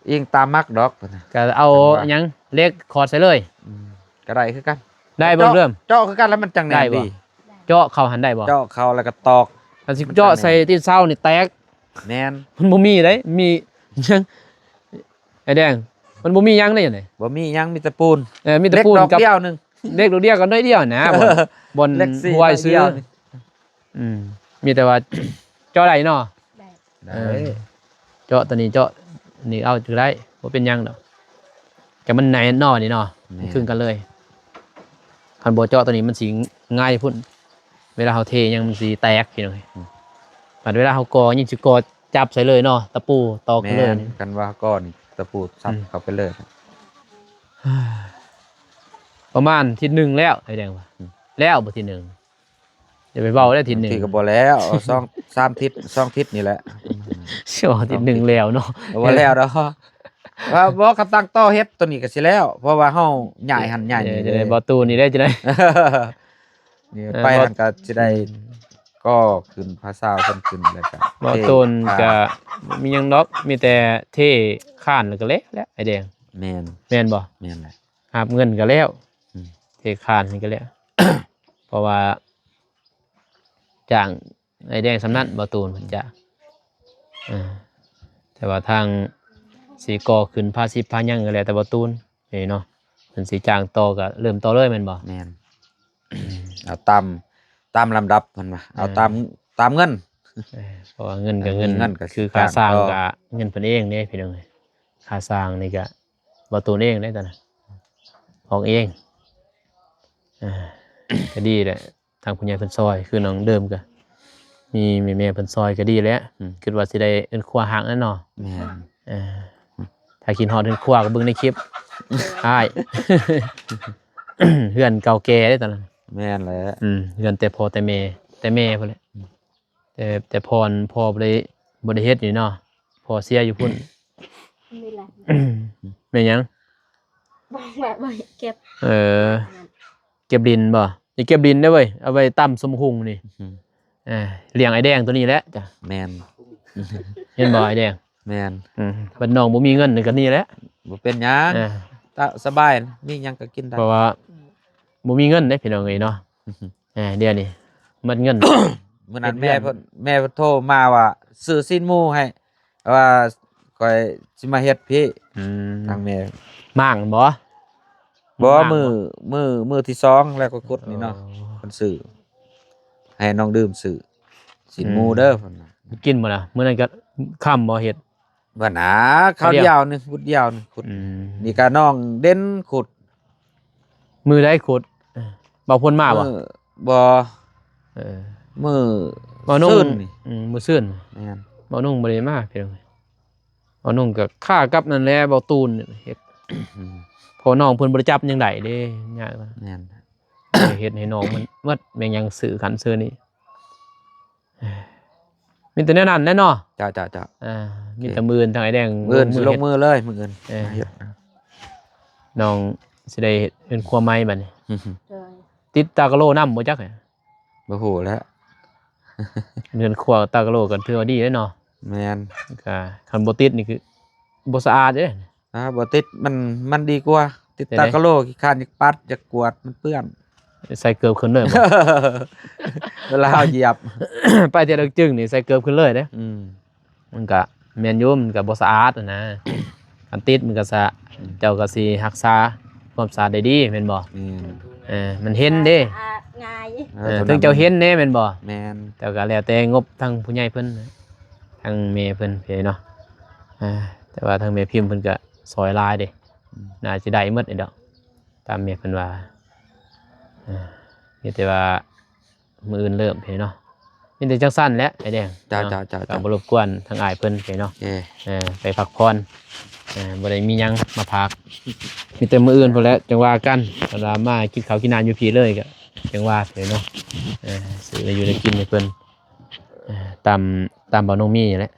ອີງຕາມມັກດອກ ກໍເອົາ ເພິ່ນວ່າ ຫຍັງ ເຫຼັກຂອດໃສ່ເລີຍ ອືມ ກໍໄດ້ຄືກັນ ໄດ້ບໍ່ ເຈາະ ເລີ່ມ ເຈາະຄືກັນ ແລ້ວມັນຈັ່ງແໜ້ນ ໄດ້ບໍ່ ດີ ເຈາະເຂົ້າຫັ້ນໄດ້ບໍ່ ເຈາະເຂົ້າແລ້ວກໍຕອກ ຄັນຊິເຈາະໃສ່ຕີນເສົານີ້ແຕກ ແມ່ນ ມັນບໍ່ມີເດ້ ມີຫຍັງ ໄອ້ແດງ ມັນບໍ່ມີຫຍັງເດ້ ນີ້ ບໍ່ມີຫຍັງ ມີແຕ່ປູນ ເອີ ມີແຕ່ ເຫຼັກ ປູນ ດອກ ກັບ ດຽວໜຶ່ງ ເຫຼັກດອກດຽວກັບໜ້ອຍດຽວນະ ບ່ອນ ບ່ອນ ເຫຼັກສີ່ ຫ້ວຍ ໜ້ອຍ ຊື້ ດຽວນີ້ ອືມ ມີແຕ່ວ່າເຈາະໄດ້ເນາະ ໄດ້ ໄດ້ ເອີ ເຈາະຕົວນີ້ ເຈາະນີ້ເອົາກໍໄດ້ ບໍ່ເປັນຫຍັງດອກ ແຕ່ມັນແໜ້ນເນາະ ນີ້ເນາະ ແມ່ນ ມັນຄືກັນເລີຍ ຄັນບໍ່ເຈາະຕົວນີ້ມັນຊິງ່າຍພຸ້ນ ເວລາເຮົາເທຫຍັງມັນຊິແຕກ ພີ່ນ້ອງເອີຍ ອືມ ບັດເວລາເຮົາກໍ່ຍັງຊິກໍ່ຈັບໃສ່ເລີຍເນາະ ຕະປູຕອກເລີຍ ແມ່ນ ຄັນວ່າກໍ່ນີ້ຕະປູສັບ ອືມ ເຂົ້າໄປເລີຍ ປະມານທິດໜຶ່ງແລ້ວ ໄອ້ແດງວ່າ ອືມ ແລ້ວບໍ່ທິດໜຶ່ງ ຢ່າໄປເວົ້າໄດ້ທິດໜຶ່ງ ບາງທີກໍບໍ່ແລ້ວ ເອົາສອງສາມທິດ ສອງທິດນີ້ແຫຼະ ຊິວ່າທິດໜຶ່ງແລ້ວເນາະ ບໍ່ແລ້ວດອກ ວ່າບໍ່ ຄັນຕັ້ງຕໍ່ເຮັດຕົວນີ້ກໍຊິແລ້ວ ເພາະວ່າເຮົາຍ້າຍຫັ້ນຍ້າຍນີ້ ເອີ ເລີຍ ບໍ່ຕູ້ນີ້ໄດ້ຈັ່ງໃດ ນີ້ ເອີ ໄປຫັ້ນກໍຊິໄດ້ ອືມ ກໍ່ຂຶ້ນ ພາສາວເພິ່ນຂຶ້ນ ແລ້ວກໍບໍ່ຕູ້ກໍບໍ່ມີຫຍັງດອກ ມີແຕ່ເທຄານແລ້ວກໍແລ້ວແຫຼະ ໄອ້ແດງ ແມ່ນ ແມ່ນບໍ່ ແມ່ນແຫຼະ ຫາບເງິນກໍແລ້ວ ອືມ ເທຄານນີ້ກໍແລ້ວ ເພາະວ່າຈ້າງໄອ້ແດງສ່ຳນັ້ນ ບໍ່ຕູນເພິ່ນຈ້າງ ເອີ ແຕ່ວ່າທາງຊິກໍ່ຂຶ້ນພາສິບພາຫຍັງກໍແລ້ວແຕ່ບໍ່ຕູນນີ້ເນາະ ເພິ່ນຊິຈ້າງຕໍ່ກໍເລີ່ມຕໍ່ເລີຍແມ່ນບໍ່? ແມ່ນ ເອົາຕາມ ຕາມລຳດັບເພິ່ນວ່າ ເອົາຕາມ ເອີ ຕາມເງິນ ເອີ ເພາະວ່າເງິນກໍເງິນ ເງິນກໍຄືຄ່າສ້າງກໍເງິນເພິ່ນເອງເດ້ພີ່ນ້ອງເອີຍ ຄ່າສ້າງນີ້ກໍ ບໍ່ຕູນເອງເດ້ຕອນນັ້ນ ອອກເອງ ເອີ ກໍດີແຫຼະ ທາງຜູ້ໃຫຍ່ເພິ່ນຊ່ອຍ ຄືນ້ອງເດີມກໍມີແມ່ໆເພິ່ນຊ່ອຍກໍດີແຫຼະ ອືມ ຄິດວ່າຊິໄດ້ເຮືອນຄົວຮ້າງແລ້ວເນາະ ແມ່ນ ເອີ ຖ້າຄິດຮອດເຮືອນຄົວກໍເບິ່ງໃນຄລິບ ອ້າຍ ເຮືອນເກົ່າແກ່ເດ້ຕອນນັ້ນ ແມ່ນແຫຼະ ອືມ ເຮືອນແຕ່ພໍ່ແຕ່ແມ່ ແຕ່ແມ່ພຸ້ນແຫຼະ ອືມ ແຕ່ ແຕ່ພໍ່ ພໍ່ບໍ່ໄດ້ ບໍ່ໄດ້ເຮັດນີ້ເນາະ ພໍ່ເສຍຢູ່ພຸ້ນ ນີ້ແຫຼະ ແມ່ນຫຍັງ? ບອກວ່າບໍ່ໃຫ້ເກັບ ເອີ ເກັບດິນບໍ່? ຢ່າເກັບດິນເດີເວີຍ ເອົາໄວ້ຕຳສົມຫຸງນີ້ ອືມ ເອີ ລ້ຽງໄອ້ແດງໂຕນີ້ແຫຼະຈ້ະ ແມ່ນ ເຫັນບໍ່ໄອ້ແດງ? ແມ່ນ ອືມ ບັດນ້ອງບໍ່ມີເງິນນີ້ກໍນີ້ແຫຼະ ບໍ່ເປັນຫຍັງ ເອີ ຕະ ສະບາຍ ມີຫຍັງກໍກິນໄດ້ ເພາະວ່າ ອືມ ບໍ່ມີເງິນເດ້ພີ່ນ້ອງເອີຍເນາະ ອືມ ເອີ ດຽວນີ້ໝົດເງິນ ມື້ນັ້ນແມ່ເພິ່ນ ແມ່ເພິ່ນໂທມາວ່າຊື້ຊີ້ນໝູໃຫ້ ວ່າຂ້ອຍຊິມາເຮັດພີ້ ອືມ ທາງແມ່ ມ້າງບໍ່? ບໍ່ ມ້າງບໍ່? ມື້ ມື້ ມື້ທີສອງແລ້ວກໍຂຸດນີ້ເນາະ ອໍ ເພິ່ນຊື້ ໃຫ້ນ້ອງດື່ມຊື້ຊີ້ນໝູເດີ ອືມ ເພິ່ນວ່າ ກິນບໍ່ລະ? ມື້ນັ້ນກໍຄ່ຳບໍ່ເຮັດ? ບໍ່ນາ ຄາວດຽວ ຄາວດຽວໜຶ່ງ ພຸດດຽວໜຶ່ງຂຸດ ອືມ ນີ້ກະນ້ອງເດັ່ນຂຸດ ມື້ໃດຂຸດ? ເອີ ບ່າວພົນມາບໍ່? ມື້ ບໍ່ ເອີ ມື້ບໍ່ນຸ່ງ ຊືນນີ້ ອືມ ມື້ຊືນ ແມ່ນ ບ່າວນຸ່ງບໍ່ໄດ້ມາພີ່ນ້ອງ ບ່າວນຸ່ງກໍຄາກັບນັ້ນແຫຼະ ບ່າວຕູນເຮັດ ອືມ ເພາະນ້ອງເພິ່ນບໍ່ໄດ້ຈັບຫຍັງໄດ້ເດ້ ຍາກ ແມ່ນ ເຮັດໃຫ້ນ້ອງມັນໝົດ ແມ່ນຫຍັງຊື້ຄັນຊື້ນີ້ ມີແຕ່ແນວນັ້ນແຫຼະເນາະ ເຈົ້າ ເຈົ້າ ເຈົ້າ ອ່າ ໂອເຄ ມີແຕ່ມື້ອື່ນທາງອ້າຍແດງ ມື້ອື່ນ ລົງມື ລົງມືເຮັດ ເລີຍ ມື້ອື່ນ ເອີ ມາເຮັດ ນ້ອງຊິໄດ້ເຮັດເຮືອນຄົວໃໝ່ບັດນີ້ ໂດຍ ຕິດຕາກະໂລນຳບໍ່ຈັກ ບໍ່ຮູ້ແຫຼະ ເຮືອນຄົວຕາກະໂລກໍຖືວ່າດີເດ້ເນາະ ແມ່ນ ກໍຄັນບໍ່ຕິດນີ້ຄືບໍ່ສະອາດເດ້ ອ່າ ບໍ່ຕິດ ມັນ ມັນດີກວ່າ ຕິດຕາກະໂລ ຂີ້ຄ້ານຢາກປັດ ຢາກກວາດ ມັນເປື້ອນ ໃສ່ເກີບຂຶ້ນເລີຍບໍ່? ເວລາເຮົາຢຽບ ໄປເທື່ອລະຈຶ່ງນີ້ໃສ່ເກີບຂຶ້ນເລີຍເດ້ ອືມ ມັນກະແມ່ນຢູ່ ມັນກະບໍ່ສະອາດຫັ້ນນະ ຄັນຕິດມັນກະສະ ອືມ ເຈົ້າກະຊິຮັກສາຄວາມສະອາດໄດ້ດີແມ່ນບໍ່? ແມ່ນ ເອີ ມັນເຫັນເດ້ ສະອາດງ່າຍ ເອີ ເອີ ເຖິງເຈົ້າເຫັນເດ້ແມ່ນບໍ່? ແມ່ນ ແຕ່ກະແລ້ວແຕ່ງົບທາງຜູ້ໃຫຍ່ເພິ່ນ ທາງແມ່ເພິ່ນເດ້ເນາະ ອ່າ ແຕ່ວ່າທາງແມ່ພິມເພິ່ນກະ ຊ່ອຍຫຼາຍເດ້ ອືມ ໜ້າຈະໄດ້ໝົດນີ້ດອກ ຕາມແມ່ເພິ່ນວ່າ ເອີ ມີແຕ່ວ່າມື້ອື່ນເລີ່ມເດ້ເນາະ ມີແຕ່ຈັ່ງຊັ້ນແຫຼະ ໄອ້ແດງ ເຈົ້າ ເນາະ ເຈົ້າ ເຈົ້າ ກໍບໍ່ລົບກວນທາງອ້າຍເພິ່ນເດ້ເນາະ ເອີ ເອີ ໄປພັກຜ່ອນ ເອີ ບໍ່ໄດ້ມີຫຍັງມາຝາກ ມີແຕ່ມື້ອື່ນພຸ້ນແຫຼະ ຈັ່ງວ່າກັນ ຄັນວ່າມາກິນເຂົ້າກິນນ້ຳຢູ່ພີ້ເລີຍ ກໍຈັ່ງວ່າເດ້ເນາະ ເອີ ຊື້ແນວຢູ່ແນວກິນໃຫ້ເພິ່ນ ເອີ ຕາມ ຕາມບ່າວນ້ອງມີນີ້ແຫຼະ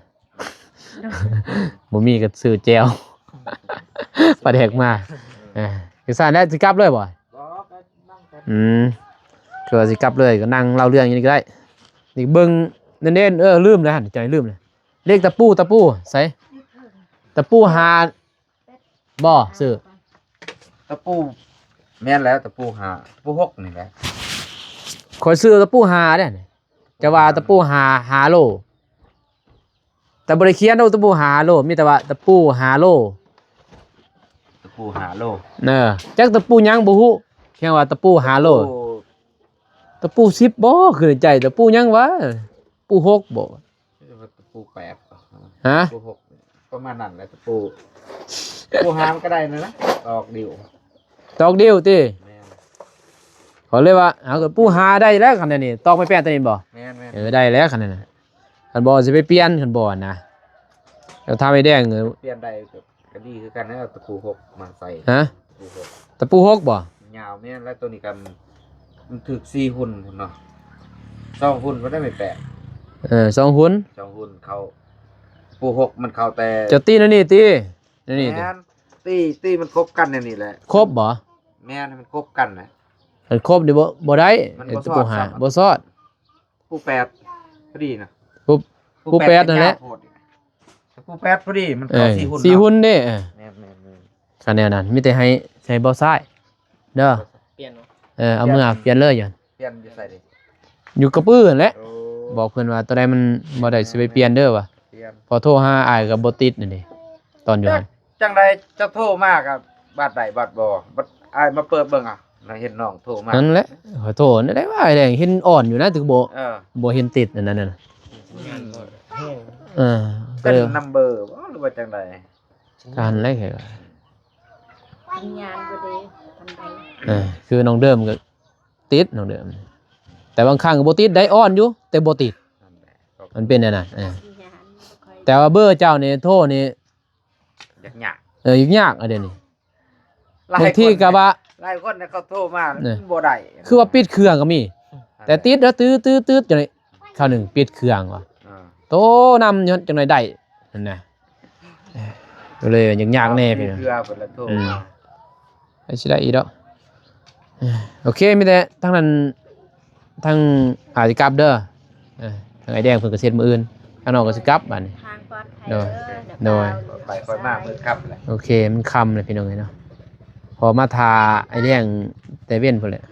ບໍ່ມີກໍຊື້ແຈ່ວ ປາແດກມາ ເອີ ຈັ່ງຊັ້ນແຫຼະ ຊິກັບເລີຍບໍ່? ບໍ່ ກໍນັ່ງກັນ ອືມ ຄືວ່າຊິກັບເລີຍ ກໍນັ່ງເລົ່າເລື່ອງຢູ່ນີ້ກໍໄດ້ ນີ້ເບິ່ງແໜ້ນໆ ເອີ ລືມແລ້ວຫັ້ນ ໃຈລືມແລ້ວ ເລກຕະປູ ຕະປູໃສ? ຕະປູຫ້າບໍ່? ຊື່ຕະປູ ແມ່ນແລ້ວ ຕະປູຫ້າ ຕະປູຫົກນີ້ແຫຼະ. ຂ້ອຍຊື້ຕະປູຫ້າເດ້ ຈະວ່າຕະປູຫ້າ ຫ້າໂລ ແຕ່ບໍ່ໄດ້ຂຽນວ່າຕະປູຫ້າໂລ ມີແຕ່ວ່າຕະປູຫ້າໂລ ຕະປູຫ້າໂລ. ເອີ ຈັກຕະປູຫຍັງບໍ່ຮູ້ ພຽງວ່າຕະປູຫ້າໂລ. ຕະປູ ຕະປູສິບບໍ່? ຄືໃນໃຈ ຕະປູຫຍັງວະ? ປູຫົກບໍ່? ຕະປູແປດ ຮະ? ຕະປູຫົກ ປະມານນັ້ນແຫຼະ ຕະປູ ຕະປູຫ້າມັນກໍໄດ້ນັ້ນນະ ຕອກດິ້ວ ຕອກດິ້ວຕິ? ແມ່ນ. ຂ້ອຍເລີຍວ່າ ເອົາ ຕະປູຫ້າໄດ້ແລ້ວ ຄັນແນວນີ້ ຕອກໄມ້ແປ້ນຕົວນີ້ບໍ່? ແມ່ນໆ ເອີ ໄດ້ແລ້ວ ຄັນນັ້ນນະ. ຄັນບໍ່ຊິໄປປ່ຽນ ຄັນບໍ່ນະ ແລ້ວຖາມໄອ້ແດງ ປ່ຽນໄດ້ ກໍດີຄືກັນນະ ຕະປູຫົກມາໃສ່. ຮະ? ຕະປູຫົກ ຕະປູຫົກບໍ່? ຍາວແມ່ນແລ້ວ ໂຕນີ້ກໍມັນຖືກສີ່ຫຸ່ນພຸ້ນເນາະ ສອງຫຸ່ນບໍ່ໄດ້ໄມ້ແປ້ນ. ເອີ ສອງຫຸ່ນ ສອງຫຸ່ນເຂົ້າ ຕະປູຫົກມັນເຂົ້າແຕ່ ເຈົ້າຕີແນວນີ້ຕິ ແນວນີ້ຕິ ແມ່ນ ຕີ ຕີມັນຄົບກັນແນວນີ້ແຫຼະ. ຄົບບໍ່? ແມ່ນ ໃຫ້ມັນຄົບກັນນະ ຄັນຄົບນີ້ບໍ່ ບໍ່ໄດ້ ມັນບໍ່ ຕະປູຫ້າ ສອດຊ້ຳ ບໍ່ສອດ. ປູແປດພໍດີນະ ປູ ປູແປດນັ້ນແຫຼະ ຍາວໂພດ. ຕະປູແປດພໍດີ ມັນເຂົ້າ ເອີ ສີ່ຫຸ່ນ ສີ່ຫຸ່ນເດ້. ເອີ ແມ່ນໆໆ ຄັນແນວນັ້ນມີແຕ່ໃຫ້ ໃຫ້ບໍ່ຊ້າຍເດີ ປ່ຽນບໍ່? ເອີ ເອົາເມືອປ່ຽນເລີຍ ປ່ຽນຢູ່ໃສເດ? ຢູ່ກະປືຫັ້ນແຫຼະ. ໂອ້ ບອກເພິ່ນວ່າໂຕໃດມັນບໍ່ໄດ້ຊິໄປປ່ຽນເດີວ່າ ເພາະໂທຫາອ້າຍກໍບໍ່ຕິດນັ້ນເດ ຕອນຢູ່ຫັ້ນ. ຈັ່ງໃດເຈົ້າໂທມາກໍບາດໄດ້ບາດບໍ່ ບາດອ້າຍມາເປີດເບິ່ງ ເອົາ ເຫັນນ້ອງໂທມາ. ນັ້ນແຫຼະ ຂ້ອຍໂທນັ້ນແຫຼະ ວ່າແດງເຫັນອ່ອນຢູ່ນະ ຖືກບໍ່? ເອີ ບໍ່ເຫັນຕິດອັນນັ້ນນະ. ອືມ ເອີ ເປັນນຳເບີບໍ່ ຫຼືວ່າຈັ່ງໃດ? ການແລະ ສັນຍານບໍ່ດີປານໃດ. ເອີ ຄືນ້ອງເດີມກໍຕິດ ນ້ອງເດີມ ແຕ່ບາງຄັ້ງກໍບໍ່ຕິດໄດ໋ ອ່ອນຢູ່ ແຕ່ບໍ່ຕິດ ມັນເປັນແນວນັ້ນ. ເອີ ສັນຍານບໍ່ຄ່ອຍ ແຕ່ວ່າເບີເຈົ້ານີ້ ໂທນີ້ ຍາກໆ ເອີ ຍາກໆ ອັນດຽວນີ້ ຫຼາຍຄົນ ບາງທີກໍວ່າ ຫຼາຍຄົນເຂົາໂທມາ ເອີ ບໍ່ໄດ້ ຄືວ່າປິດເຄື່ອງກໍມີ ແຕ່ຕິດແລ້ວ ຕື້ໆໆ ຈັ່ງໃດ ຄາວໜຶ່ງປິດເຄື່ອງວ່າ ອ່າ ໂທນຳ ຈັ່ງໃດໄດ້ຫັ້ນນະ. ກໍເລີຍຍາກໆແດ່ພີ່ນ້ອງ ເຄືອເພິ່ນລະໂທມາ ອືມ ໃຜຊິໄດ້ອີກດອກ. ໂອເຄ ມີແຕ່ທາງນັ້ນ ທາງ ອາ ຊິກັບເດີ ເອີ ທາງອ້າຍແດງເພິ່ນກໍເສັດມື້ອື່ນ ທາງນ້ອງກໍຊິກັບບາດນີ້ ທາງປອດໄພ ໂດຍ ເດີ ໂດຍ ໄປຄ່ອຍມາມື້ຄ່ຳແຫຼະ. ໂອເຄ ມັນຄ່ຳແລ້ວພີ່ນ້ອງເອີຍເນາະ ເພາະມາຖ້າອ້າຍແດງແຕ່ເວັນພຸ້ນແຫຼະ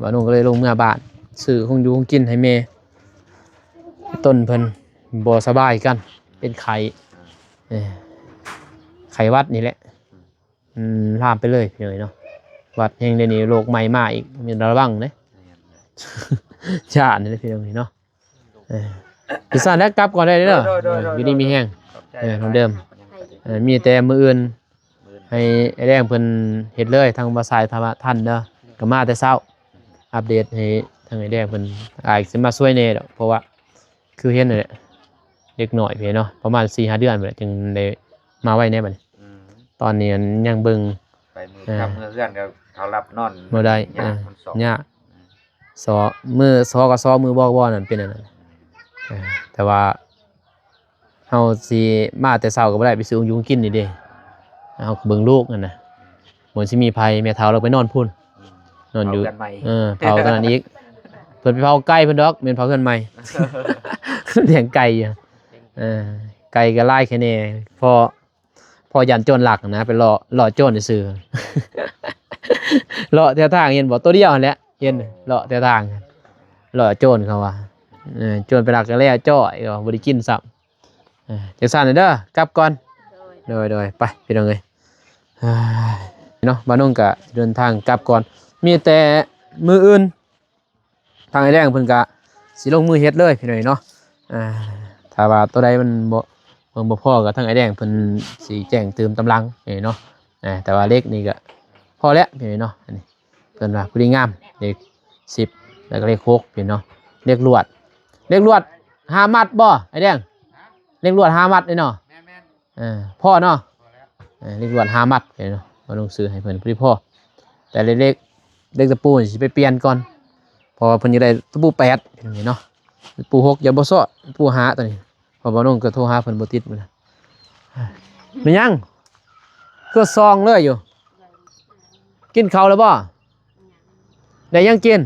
ບ່າວນົງກໍເລີຍລົງເມືອບ້ານ ຊື້ຂອງຢູ່ຂອງກິນໃຫ້ແມ່ ຕົ້ນເພິ່ນບໍ່ສະບາຍຄືກັນ ເປັນໄຂ້ ເອີ ໄຂ້ຫວັດນີ້ແຫຼະ ອືມ ລາມໄປເລີຍພີ່ນ້ອງເອີຍເນາະ. ຫວັດແຮງດຽວນີ້ ໂລກໃໝ່ມາອີກ ມີລະວັງເດ້ ແມ່ນ ຢ້ານເດ້ພີ່ນ້ອງເອີຍເນາະ. ເອີ ຈັ່ງຊັ້ນແລ້ວ ກັບກ່ອນໄດ້ເດີ ໂດຍໆໆໆ ຢູ່ດີມີແຮງ ຂອບໃຈ ເອີ ເທົ່າເດີມ ເອີ ມີແຕ່ມື້ອື່ນ ມື້ອື່ນ ໃຫ້ອ້າຍແດງເພິ່ນເຮັດເລີຍ ທາງບ່າວຊາຍ ຖ້າວ່າທັນເດີ ກໍມາແຕ່ເຊົ້າ ອັບເດດໃຫ້ທາງອ້າຍແດງເພິ່ນ ອ້າຍຊິມາຊ່ວຍແດ່ດອກ ເພາະວ່າ ຄືເຫັນນັ້ນແຫຼະ ເດັກນ້ອຍເພິ່ນເນາະ ປະມານສີ່ຫ້າເດືອນພຸ້ນແຫຼະ ຈຶ່ງໄດ້ມາໄວແດ່ບັດນີ້. ອືມ ຕອນນີ້ມັນຍັງເບິ່ງ ໄປມື້ ເອີ ຄ່ຳເມືອເຮືອນກໍເຂົາລັບນອນບໍ່ໄດ້ ຍາກ ເອີ ມັນຊອກ ຍາກ ອືມ ຊອກ ມື້ຊອກກໍຊອກ ມື້ບອກບໍ່ນັ້ນເປັນອັນນັ້ນ. ອືມ ເອີ ແຕ່ວ່າເຮົາຊິມາແຕ່ເຊົ້າກໍບໍ່ໄດ້ ໄປຊື້ຢູ່ກິນນີ້ເດ້ ເຮົາກໍເບິ່ງລູກຫັ້ນນະ ບໍ່ຊິມີໃຜ ແມ່ເຖົ້າລາວໄປນອນພຸ້ນ ອືມ ນອນຢູ່ ເຜົາເຮືອນໃໝ່ ເອີ ເຜົາຕົວນັ້ນອີກ ເພິ່ນໄປເຜົາໄກເພິ່ນດອກ ແມ່ນເຜົາເຮືອນໃໝ່ ລ້ຽງໄກ່ຢູ່ ເອີ ໄກ່ກໍຫຼາຍແຄ່ແນ່ ພໍ ພໍຢ້ານໂຈນລັກນະ ໄປເລາະ ເລາະໂຈນຊື່ໆ ເລາະແຖວທາງ ເຫັນບໍ່ ໂຕດຽວຫັ້ນແຫຼະ ເຫັນ ເລາະແຖວທາງ ເລາະໂຈນເຂົາວ່າ ເອີ ໂຈນໄປລັກກໍແລ້ວຈ້ອຍ ກໍບໍ່ໄດ້ກິນຊ້ຳ. ເອີ ຈັ່ງຊັ້ນເດີ ກັບກ່ອນ ໂດຍ ໂດຍ ໂດຍ ໄປພີ່ນ້ອງເອີຍ ເນາະ ບ່າວນົງກະເດີນທາງກັບກ່ອນ ມີແຕ່ມື້ອື່ນ ທາງອ້າຍແດງເພິ່ນກະຊິລົງມືເຮັດເລີຍພີ່ນ້ອງເນາະ. ອ່າ ຖ້າວ່າໂຕໃດມັນບໍ່ ມັນບໍ່ພໍກໍທາງອ້າຍແດງເພິ່ນຊິແຈ້ງຕື່ມຕາມຫຼັງເນາະ. ອ່າ ແຕ່ວ່າເຫຼັກນີ້ກະພໍແລ້ວພີ່ນ້ອງເນາະ ອັນນີ້ ເພິ່ນວ່າພໍດີງາມ ເຫຼັກສິບ ແລ້ວກໍເຫຼັກຫົກພີ່ນ້ອງເນາະ. ເຫຼັກລວດ ເຫຼັກລວດຫ້າມັດບໍ່ອ້າຍແດງ? ເຫຼັກລວດຫ້າມັດເດ້ເນາະ. ແມ່ນໆ ເອີ ພໍເນາະ ພໍແລ້ວ ເອີ ເຫຼັກລວດຫ້າມັດເນາະ ມາລົງຊື່ໃຫ້ເພິ່ນພໍດີພໍ ແຕ່ເຫຼັກ ເຫຼັກຕະປູນີ້ຊິໄປປ່ຽນກ່ອນ ເພາະວ່າເພິ່ນຢາກໄດ້ຕະປູແປດເນາະ ຕະປູຫົກຢ່າບໍ່ຊອດ ຕະປູຫ້າຕົວນີ້ ເພາະວ່ານ້ອງກໍໂທຫາເພິ່ນບໍ່ຕິດມື້ນະ. ແມ່ນຫຍັງ ຄືສ່ອງເລີຍຢູ່? ກິນເຂົ້າແລ້ວບໍ່? ໄດ້ຫຍັງກິນ?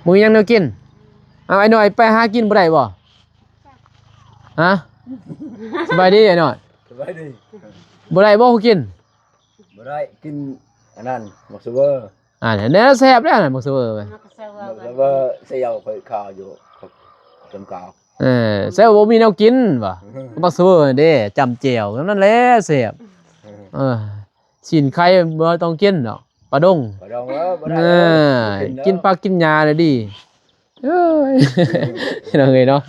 ບໍ່ມີຫຍັງແນວກິນ. ເອົາ ອ້າຍນ້ອຍໄປຫາກິນບໍ່ໄດ້ບໍ່? ຮະ? ສະບາຍດີອ້າຍນ້ອຍ. ໄວ້ດີ ບໍ່ໄດ້ບໍ່ ຜູ້ກິນ? ບໍ່ໄດ້ ກິນອັນນັ້ນ ໝາກສະເວີ. ອ່າ ແນວແຊບແລ້ວນະ ໝາກສະເວີ. ໝາກສະເວີ ໝາກສະເວີ ສຽວຂ້ອຍຄາຢູ່ ຈຳກາວ. ເອີ ແຊບ ບໍ່ມີແນວກິນຫວາ? ໝາກສະເວີເດ້ ຈ້ຳແຈ່ວ ນັ້ນແຫຼະແຊບ. ເອີ ຊີ້ນໄກ່ບໍ່ຕ້ອງກິນດອກ ປາດົງ ປາດົງ. ເອີ ບໍ່ໄດ້ ເອີ ກິນຜັກກິນຫຍ້າແຫຼະດີ. ເອີຍ ພີ່ນ້ອງເອີຍເນາະ.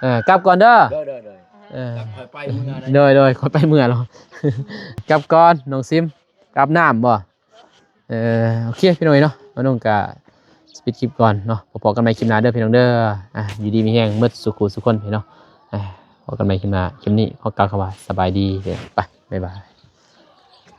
ເອີ ກັບກ່ອນເດີ. ໂດຍໆໆ ເອີ ກັບ ຂ້ອຍໄປເມືອ ໂດຍໆ ຂ້ອຍໄປເມືອແລ້ວ. ກັບກ່ອນ ນ້ອງຊິມ ອາບນ້ຳບໍ່? ເອີ ໂອເຄ ພີ່ນ້ອງເອີຍເນາະ ນ້ອງກະປິດຄລິບກ່ອນເນາະ. ພໍ້ກັນໃໝ່ຄລິບໜ້າເດີ ພີ່ນ້ອງເດີ. ອ່າ ຢູ່ດີມີແຮງໝົດສູ່ຄູ່ສູ່ຄົນພີ່ນ້ອງ. ອ່າ ພໍ້ກັນໃໝ່ຄລິບໜ້າ ຄລິບນີ້ຂໍກ່າວຄຳວ່າສະບາຍດີ. ໄປ ບາຍບາຍ.